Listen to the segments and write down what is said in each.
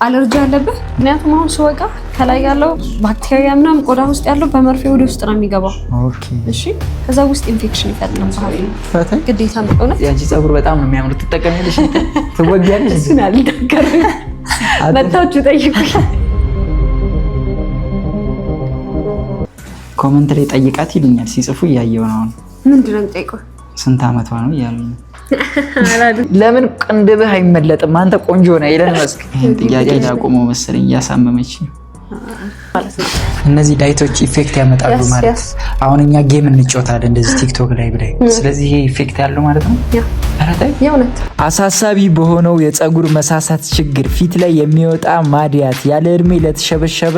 አለርጂ አለብህ? ምክንያቱም አሁን ስወጋ ከላይ ያለው ባክቴሪያ ምናምን ቆዳ ውስጥ ያለው በመርፌ ወደ ውስጥ ነው የሚገባው። እሺ፣ ከዛ ውስጥ ኢንፌክሽን ይፈጥርብሃል። ፈተኝ። ግዴታ ነው እውነት። የአንቺ ፀጉር በጣም ነው የሚያምሩ። ትጠቀሚያለሽ? ትወጊያለሽ? እሱን አልናገርም። መታችሁ ጠይቁኝ። Comment ላይ ጠይቃት ይሉኛል ሲጽፉ እያየሁ ነው። አሁን ምንድን ነው የሚጠይቀው? ስንት አመቷ ነው እያሉኝ ነው። ለምን ቅንድብህ አይመለጥም? አንተ ቆንጆ ነህ። ኤለን መስክ ይሄን ጥያቄ ላቆመው መሰለኝ፣ እያሳመመች ነው። ማለት ነው። እነዚህ light ኦች effect ያመጣሉ ማለት አሁን እኛ game እንጫወታለን እንደዚህ ቲክቶክ ላይ ብላይ። ስለዚህ ይሄ effect ያለው ማለት ነው። ኧረ ተይ። የእውነት። አሳሳቢ በሆነው የፀጉር መሳሳት ችግር፣ ፊት ላይ የሚወጣ ማድያት፣ ያለ እድሜ ለተሸበሸበ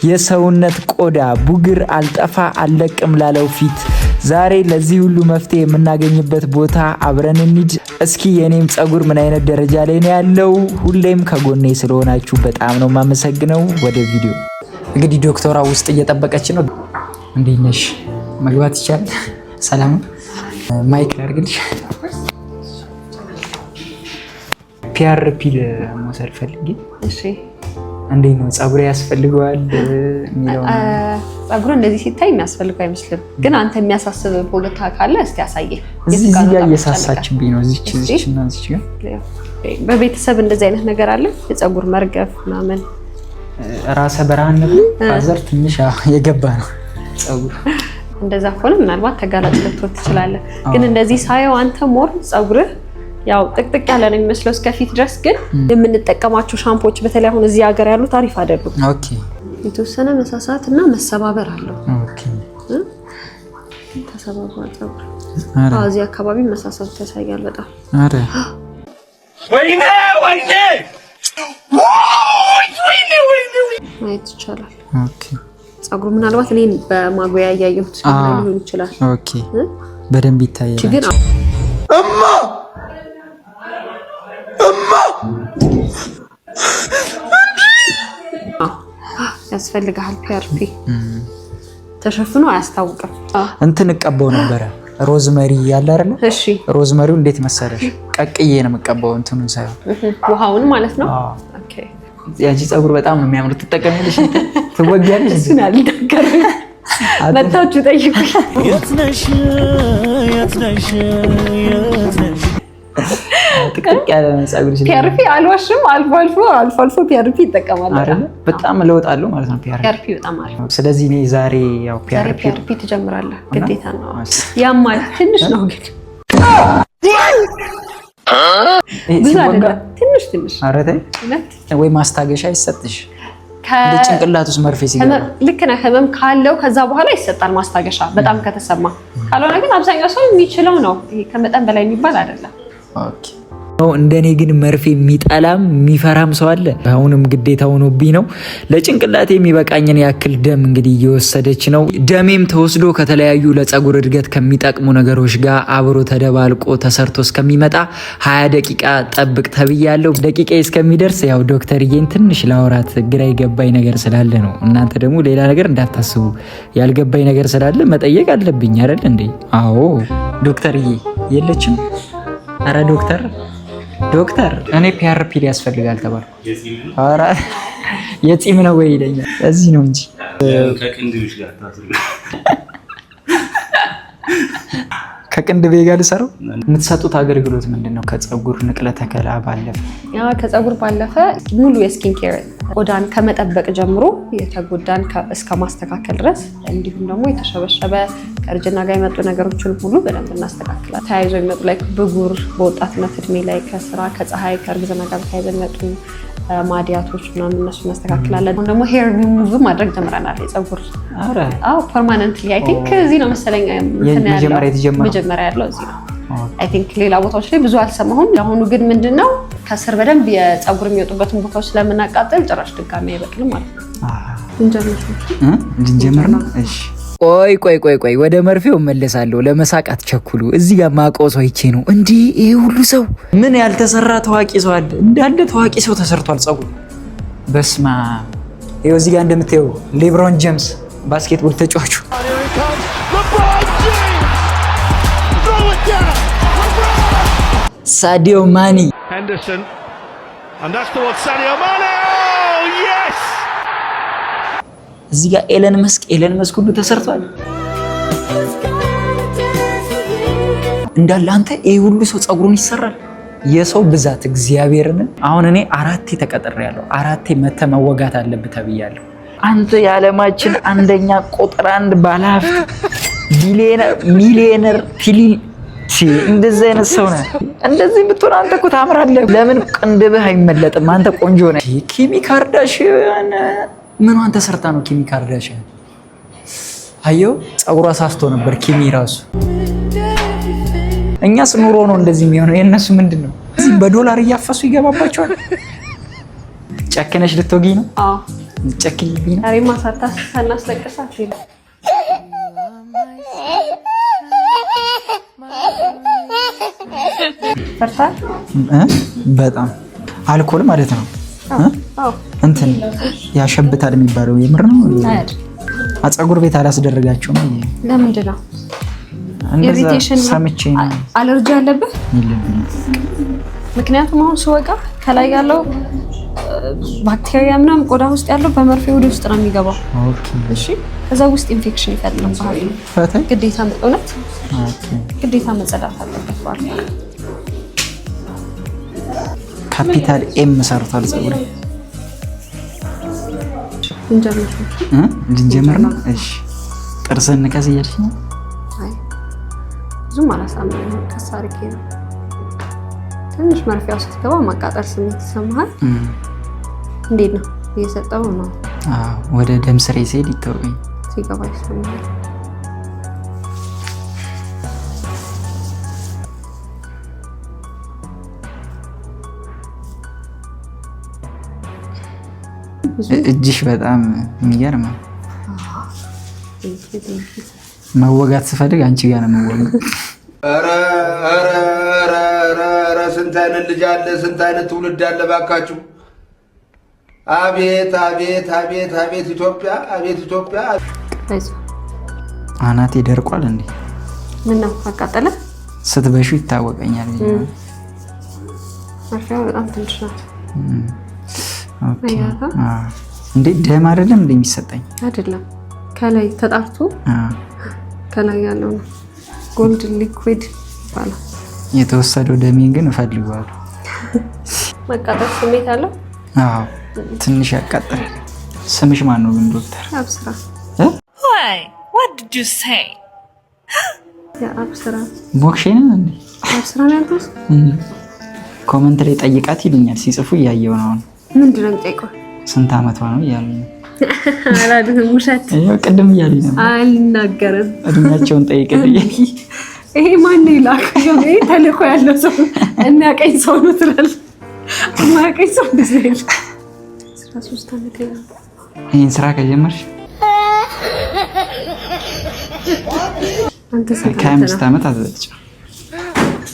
የሰውነት ቆዳ፣ ቡግር አልጠፋ አልለቅም ላለው ፊት ዛሬ ለዚህ ሁሉ መፍትሄ የምናገኝበት ቦታ አብረን እንሂድ። እስኪ የኔም ፀጉር ምን አይነት ደረጃ ላይ ነው ያለው? ሁሌም ከጎኔ ስለሆናችሁ በጣም ነው የማመሰግነው። ወደ ቪዲዮ። እንግዲህ ዶክተሯ ውስጥ እየጠበቀች ነው። እንዴት ነሽ? መግባት ይቻላል? ሰላም ነው? Mic ላድርግልሽ? PRP መውሰድ ፈልጌ። እሺ። እንዴት ነው፣ ፀጉሬ ያስፈልገዋል የሚለው? ፀጉር እንደዚህ ሲታይ የሚያስፈልገው አይመስልም፣ ግን አንተ የሚያሳስብ ቦታ ካለ እስቲ አሳየኝ። እዚህ የቱ ጋር እዚህ ነው ጋር በጣም እየሳሳችብኝ ነው። እዚች እዚች እና እዚች ጋር። ያስጨነቀህ? በቤተሰብ እንደዚህ አይነት ነገር አለ? የፀጉር መርገፍ ምናምን? ራሰ በረሃነት ነው። Father ትንሽ የገባ ነው ፀጉር። እንደዛ ከሆነ ምናልባት ተጋላጭ ልትሆን ትችላለህ። ግን እንደዚህ ሳየው አንተ more ፀጉርህ ያው ጥቅጥቅ ያለ ነው የሚመስለው እስከ ፊት ድረስ። ግን የምንጠቀማቸው ሻምፖች በተለይ አሁን እዚህ ሀገር ያሉት አሪፍ አይደሉም። የተወሰነ መሳሳት እና መሰባበር አለው። ተሰባብሯል ፀጉር። ኧረ። አዎ፣ እዚህ አካባቢ መሳሳት ያሳያል በጣም። ኧረ። ወይኔ ወይኔ ወይኔ ወይኔ! ማየት ይቻላል። Okay። ፀጉሩ ምናልባት እኔን በማጉያ እያየሁት ሊሆን ይችላል። Okay፣ በደንብ ይታያል። ግን እማ እማ! ያስፈልግሃል PRP። ተሸፍኖ አያስታውቅም። እንትን እቀባው ነበረ፣ rosemary ያለ አይደለ? እሺ። Rosemary ው እንዴት መሰለሽ፣ ቀቅዬ ነው የምቀባው እንትኑን ሳይሆን። ውሃውን ማለት ነው። አዎ። Okay። የአንቺ ፀጉር በጣም ነው የሚያምሩ። ትጠቀሚያለሽ? ትወጊያለሽ? እሱን አልናገርም። መታችሁ ጠይቁኝ። የት ነሽ? የት ነሽ? የት ነሽ? ጥቅጥቅ ያለ ፀጉር። PRP አልዋሽም፣ አልፎ አልፎ አልፎ አልፎ PRP ይጠቀማል። አይደለ? በጣም ለውጥ አለው ማለት ነው PRP። PRP በጣም አሪፍ። ስለዚህ እኔ ዛሬ ያው ዛሬ PRP PRP ትጀምራለህ፣ ግዴታ ነው። ያማል ትንሽ ነው ግን፣ ብዙ አይደለም፣ ትንሽ ትንሽ። ኧረ ተይ። እውነት። ወይ ማስታገሻ ይሰጥሽ እንደ ጭንቅላት ውስጥ መርፌ ሲገባ። ልክ ነህ። ህመም ካለው ከዛ በኋላ ይሰጣል ማስታገሻ በጣም ከተሰማ። ካልሆነ ግን አብዛኛው ሰው የሚችለው ነው። ይሄ ከመጠን በላይ የሚባል አይደለም። Okay። እንደኔ ግን መርፌ የሚጠላም የሚፈራም ሰው አለ። አሁንም ግዴታ ሆኖብኝ ነው። ለጭንቅላቴ የሚበቃኝን ያክል ደም እንግዲህ እየወሰደች ነው። ደሜም ተወስዶ ከተለያዩ ለፀጉር እድገት ከሚጠቅሙ ነገሮች ጋር አብሮ ተደባልቆ ተሰርቶ እስከሚመጣ 20 ደቂቃ ጠብቅ ተብያለሁ። ደቂቃ እስከሚደርስ ያው ዶክተርዬን ትንሽ ላውራት፣ ግራ የገባኝ ነገር ስላለ ነው። እናንተ ደግሞ ሌላ ነገር እንዳታስቡ፣ ያልገባኝ ነገር ስላለ መጠየቅ አለብኝ አይደል እንዴ? አዎ። ዶክተርዬ የለችም? አረ ዶክተር፣ ዶክተር፣ እኔ PRP ያስፈልጋል ተባልኩ። ኧረ የፂም ነው ወይ ይለኛል። እዚህ ነው እንጂ። ከቅንድብሽ ጋር ታስሪ። ከቅንድቤ ጋር ልሰራው። የምትሰጡት አገልግሎት ምንድን ነው? ከፀጉር ንቅለ ተከላ ባለፈ? ያ ከፀጉር ባለፈ ሙሉ የ skin care፣ ቆዳን ከመጠበቅ ጀምሮ የተጎዳን እስከ ማስተካከል ድረስ፣ እንዲሁም ደግሞ የተሸበሸበ ከእርጅና ጋር የመጡ ነገሮችን ሁሉ በደንብ እናስተካክላለን። ተያይዞ የሚመጡ ላይ ብጉር፣ በወጣትነት እድሜ ላይ ከስራ፣ ከፀሐይ፣ ከእርግዝና ጋር ተያይዘ የሚመጡ ማዲያቶች ምናምን እነሱ እናስተካክላለን። አሁን ደግሞ ሄር ሪሙቭ ማድረግ ጀምረናል። የፀጉር ኧረ። አዎ፣ permanently። I think እዚህ ነው መሰለኝ እንትን ያለው። መጀመሪያ የተጀመረው? መጀመሪያ ያለው እዚህ ነው። I think ሌላ ቦታዎች ላይ ብዙ አልሰማሁም። አሁኑ ግን ምንድነው ከስር በደንብ የፀጉር የሚወጡበትን ቦታዎች ስለምናቃጥል ጭራሽ ድጋሚ አይበቅልም ማለት ነው። እንጀምር። እንጀምር ነው። እሺ። ቆይ ቆይ ቆይ ቆይ፣ ወደ መርፌው እመለሳለሁ። ለመሳቅ አትቸኩሉ። እዚህ ጋር ማውቀው ሰው አይቼ ነው። እንዲህ ይሄ ሁሉ ሰው፣ ምን ያልተሰራ ታዋቂ ሰው አለ? እንዳለ ታዋቂ ሰው ተሰርቷል ፀጉር። በስማ፣ ይኸው እዚህ ጋር እንደምታየው ሌብሮን ጄምስ basketball ተጫዋቹ፣ Here he comes. LeBron James! Throw it down! LeBron! ሳዲዮ ማኒ፣ Henderson. And that's towards Sadio Mane! እዚህ ጋር ኤለን መስክ፣ ኤለን መስክ ሁሉ ተሰርቷል እንዳለ። አንተ፣ ይህ ሁሉ ሰው ፀጉሩን ይሰራል። የሰው ብዛት እግዚአብሔርን። አሁን እኔ አራቴ ተቀጥሬያለሁ። አራቴ መተህ መወጋት አለብህ ተብያለሁ። አንተ የዓለማችን አንደኛ ቁጥር አንድ ባለሀብት፣ ቢሊየነር፣ ሚሊየነር፣ ትሪሊ እንደዚህ አይነት ሰው ነህ። እንደዚህ ብትሆን አንተ እኮ ታምራለህ። ለምን ቅንድብህ አይመለጥም? አንተ ቆንጆ ነህ። ኪሚ ካርዳሽያን ምኗን ተሰርታ ነው ኪሚ ካርዳሽያን? አየው፣ ፀጉሯ ሳስቶ ነበር ኪሚ ራሱ። እኛስ ኑሮ ነው እንደዚህ የሚሆነው። የእነሱ ምንድን ነው? እዚህ በዶላር እያፈሱ ይገባባቸዋል። ጨክነሽ ልትወጊኝ ነው? አዎ። ጨክኝብኝ ነው? ዛሬማ ሳናስለቅሳት ይላል። ፈርታል? እ? በጣም አልኮል ማለት ነው። እ? አዎ። እንትን ያሸብታል የሚባለው የምር ነው? አይደል? ፀጉር ቤት አላስደረጋቸውም? ለምንድን ነው? እንደዛ Irritation ነው። ሰምቼ ነው። አለርጂ አለብህ? የለብኝም። ምክንያቱም አሁን ስወጋ ከላይ ያለው ባክቴሪያ ምናምን ቆዳ ውስጥ ያለው በመርፌ ወደ ውስጥ ነው የሚገባው። እሺ፣ ከዛ ውስጥ ኢንፌክሽን ይፈጥርብሃል። ፈተኝ። ግዴታ እውነት ግዴታ መጸዳት አለበት ባል። Capital M ሰርቷል ፀጉሬ። እንጀምር። እ? ልንጀምር ነው? እሺ። ጥርስን ንቀስ እያልሽ ነው? አይ፣ ብዙም አላሳምንም። ቀስ አድርጌ ነው። ትንሽ መርፌያው ስትገባ ማቃጠል ስሜት ይሰማሃል። እንዴት ነው? እየሰጠው ነው? አዎ፣ ወደ ደም ስሬ ሲሄድ ይታወቀኝ። ሲገባ ይሰማሃል። እጅሽ በጣም የሚገርም ነው። Thank you, thank you. መወጋት ስፈልግ አንቺ ጋር ነው የምወጋው። ኧረ ኧረ ኧረ ኧረ ኧረ ስንት አይነት ልጅ አለ፣ ስንት አይነት ትውልድ አለ ባካችሁ። አቤት አቤት አቤት አቤት ኢትዮጵያ፣ አቤት ኢትዮጵያ። አይዞህ። አናቴ ደርቋል እንዴ? ምን ነው፣ አቃጠለ? ስትበሹ ይታወቀኛል። መርፌዋ በጣም ትንሽ ናት። Okay። አያታ? አዎ። እንዴ፣ ደም አይደለም እንዴ የሚሰጠኝ? አይደለም፣ ከላይ ተጣርቶ ከላይ ያለው ነው። Gold liquid ይባላል። የተወሰደው ደሜን ግን እፈልገዋለሁ። መቃጠል ስሜት አለው። አዎ፣ ትንሽ ያቃጥላል። ስምሽ ማን ነው ግን ዶክተር? የአብስራ። እ? Why? What did you say? የአብስራ። ሞክሼ ነን እንዴ? የአብስራ ነው ያልኩት። Comment ላይ ጠይቃት ይሉኛል፣ ሲጽፉ እያየው ነው አሁን። ምንድን ነው የሚጠይቀው? ስንት አመቷ ነው እያሉኝ ነው። አላልህም፣ ውሸት። ይኸው ቅድም እያሉኝ ነበር። አልናገርም። እድሜያቸውን ጠይቅልኝ። ይሄ ማን ይላክ? ይሄ ተልእኮ ያለው ሰው፣ የሚያቀኝ ሰው ነው ትላለህ። የማያቀኝ ሰው እንደዚህ አይልም። 13 ዓመቴ ነው። ይህን ስራ ከጀመርሽ አንተ ስንት ከ25 ዓመት ነው? ዓመት አትበልጭም።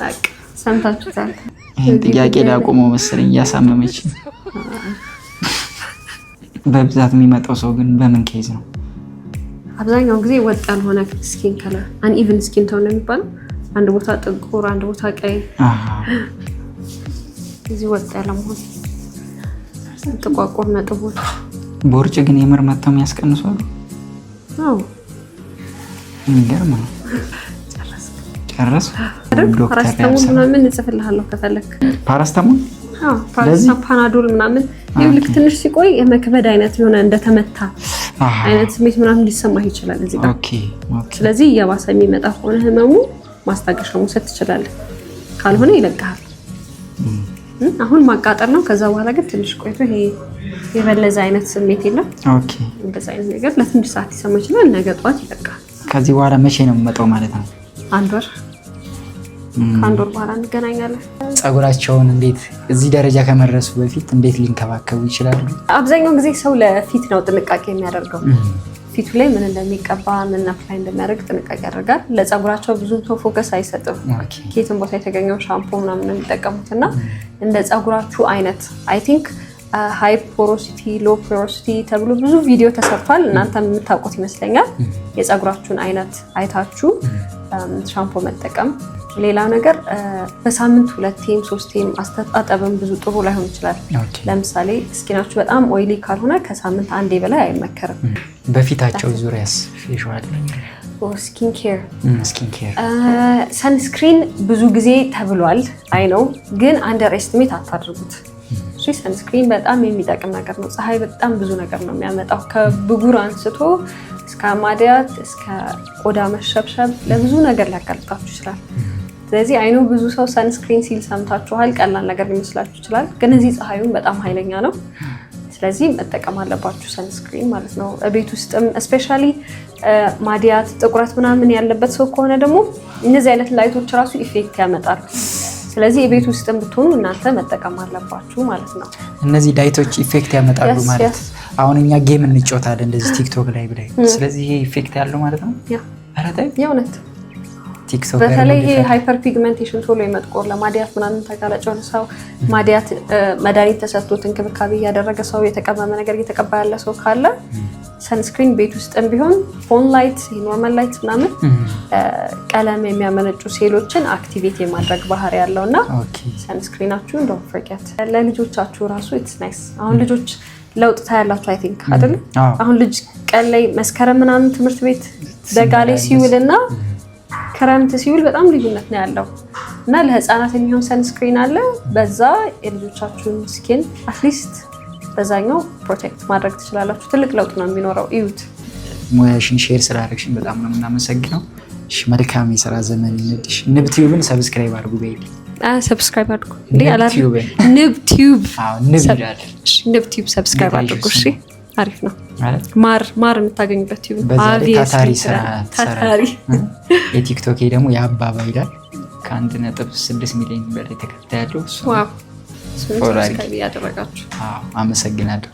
በቃ ሰምታችሁታል። ይህን ጥያቄ ላቆመው መሰለኝ፣ እያሳመመች። በብዛት የሚመጣው ሰው ግን በምን case ነው? አብዛኛውን ጊዜ ወጥ ያልሆነ skin color፣ uneven skin tone ነው የሚባለው። አንድ ቦታ ጥቁር፣ አንድ ቦታ ቀይ፣ እዚህ ወጥ ያለ መሆን፣ ጥቋቁር ነጥቦች። ቦርጭ ግን የምር መጥተው የሚያስቀንሱ አሉ? አዎ። የሚገርም ነው። ጨረስኩ። ዶክተር ፓራሲታሞል ያብሰራ። ምናምን እጽፍልሃለሁ ከፈለክ። ፓራስታሞል? አዎ፣ ፓራሲታሞል፣ ፓናዶል ምናምን። ይኸው ልክ ትንሽ ሲቆይ የመክበድ አይነት፣ የሆነ እንደተመታ አይነት ስሜት ምናምን ሊሰማህ ይችላል እዚህ ጋር። Okay። ስለዚህ እየባሰ የሚመጣ ከሆነ ህመሙ ማስታገሻ መውሰድ ትችላለህ። ካልሆነ ይለቅሃል። አሁን ማቃጠል ነው። ከዛ በኋላ ግን ትንሽ ቆይቶ ይሄ የበለዘ አይነት ስሜት የለም። እንደዛ አይነት ነገር ለትንሽ ሰዓት ሊሰማ ይችላል። ነገ ጠዋት ይለቃል። ከዚህ በኋላ መቼ ነው የምመጣው ማለት ነው? አንድ ወር፣ ከአንድ ወር በኋላ እንገናኛለን። ፀጉራቸውን እንዴት እዚህ ደረጃ ከመድረሱ በፊት እንዴት ሊንከባከቡ ይችላሉ? አብዛኛውን ጊዜ ሰው ለፊት ነው ጥንቃቄ የሚያደርገው። ፊቱ ላይ ምን እንደሚቀባ፣ ምን apply እንደሚያደርግ ጥንቃቄ ያደርጋል። ለፀጉራቸው ብዙ ሰው focus አይሰጥም። ከየትም ቦታ የተገኘው ሻምፖ ምናምን ነው የሚጠቀሙት። እና እንደ ፀጉራችሁ አይነት I think high porosity፣ low porosity ተብሎ ብዙ ቪዲዮ ተሰርቷል። እናንተ የምታውቁት ይመስለኛል። የፀጉራችሁን አይነት አይታችሁ ሻምፖ መጠቀም። ሌላው ነገር በሳምንት ሁለቴም ሶስቴም አስተጣጠብም ብዙ ጥሩ ላይሆን ይችላል። ለምሳሌ skin ኣችሁ በጣም oily ካልሆነ ከሳምንት አንዴ በላይ አይመከርም። በፊታቸው ዙሪያስ facial Skin care? Skin care. Sunscreen ብዙ ጊዜ ተብሏል፣ I know፣ ግን underestimate አታድርጉት። እሺ፣ sunscreen በጣም የሚጠቅም ነገር ነው። ፀሐይ በጣም ብዙ ነገር ነው የሚያመጣው፣ ከብጉር አንስቶ እስከ ማዲያት፣ እስከ ቆዳ መሸብሸብ፣ ለብዙ ነገር ሊያጋልጣችሁ ይችላል። ስለዚህ I know ብዙ ሰው sunscreen ሲል ሰምታችኋል፣ ቀላል ነገር ሊመስላችሁ ይችላል። ግን እዚህ ፀሐዩን በጣም ኃይለኛ ነው። ስለዚህ መጠቀም አለባችሁ sunscreen ማለት ነው። ቤት ውስጥም especially ማዲያት፣ ጥቁረት ምናምን ያለበት ሰው ከሆነ ደግሞ እነዚህ አይነት light ኦች ራሱ effect ያመጣሉ። ስለዚህ የቤት ውስጥም ብትሆኑ እናንተ መጠቀም አለባችሁ ማለት ነው። እነዚህ light ኦች effect ያመጣሉ ማለት አሁን እኛ game እንጫወታለን እንደዚህ ቲክቶክ ላይ ብላይ፣ ስለዚህ ይሄ effect ያለው ማለት ነው። ኧረ ተይ። የእውነት። ቲክቶክ በተለይ ይሄ hyperpigmentation፣ ቶሎ የመጥቆር፣ ለማዲያት ምናምን ተጋላጭ የሆነ ሰው፣ ማዲያት መድኃኒት ተሰጥቶት እንክብካቤ እያደረገ ሰው፣ የተቀመመ ነገር እየተቀባ ያለ ሰው ካለ sunscreen ቤት ውስጥም ቢሆን phone light፣ normal light ምናምን ቀለም የሚያመነጩ ሴሎችን activate የማድረግ ባህሪ ያለው እና sunscreen ኣችሁን don't forget። ለልጆቻችሁ ራሱ it's nice። አሁን ልጆች ለውጥ ታያላችሁ I think፣ አይደል? አሁን ልጅ ቀን ላይ መስከረም ምናምን ትምህርት ቤት በጋ ላይ ሲውል እና ክረምት ሲውል በጣም ልዩነት ነው ያለው። እና ለህፃናት የሚሆን sunscreen አለ። በዛ የልጆቻችሁን skin at least በዛኛው protect ማድረግ ትችላላችሁ። ትልቅ ለውጥ ነው የሚኖረው። እዩት። ሙያሽን share ስላደረግሽን በጣም ነው የምናመሰግነው። እሺ፣ መልካም የስራ ዘመን ይሁንልሽ። ንብ ቲዩብን subscribe አድርጉ። Baby. Subscribe አድርጉ። ንብ ቲዩብን። ንብ ቲዩብ። አዎ፣ ንብ ይላል። እሺ፣ ንብ ቲዩብ subscribe አድርጉ። እሺ፣ አሪፍ ነው። ማለት ማር ማር የምታገኙበት ቲዩብ። በዛ ላይ ታታሪ ስራ ታታሪ። የቲክቶኬ ደግሞ የአባባ ይላል፣ ከ1.6 ሚሊዮን በላይ ተከታይ ያለው እሱ ነው። Wow፣ እሱን Follow አድርጊ። Subscribe እያደረጋችሁ። አዎ፣ አመሰግናለሁ።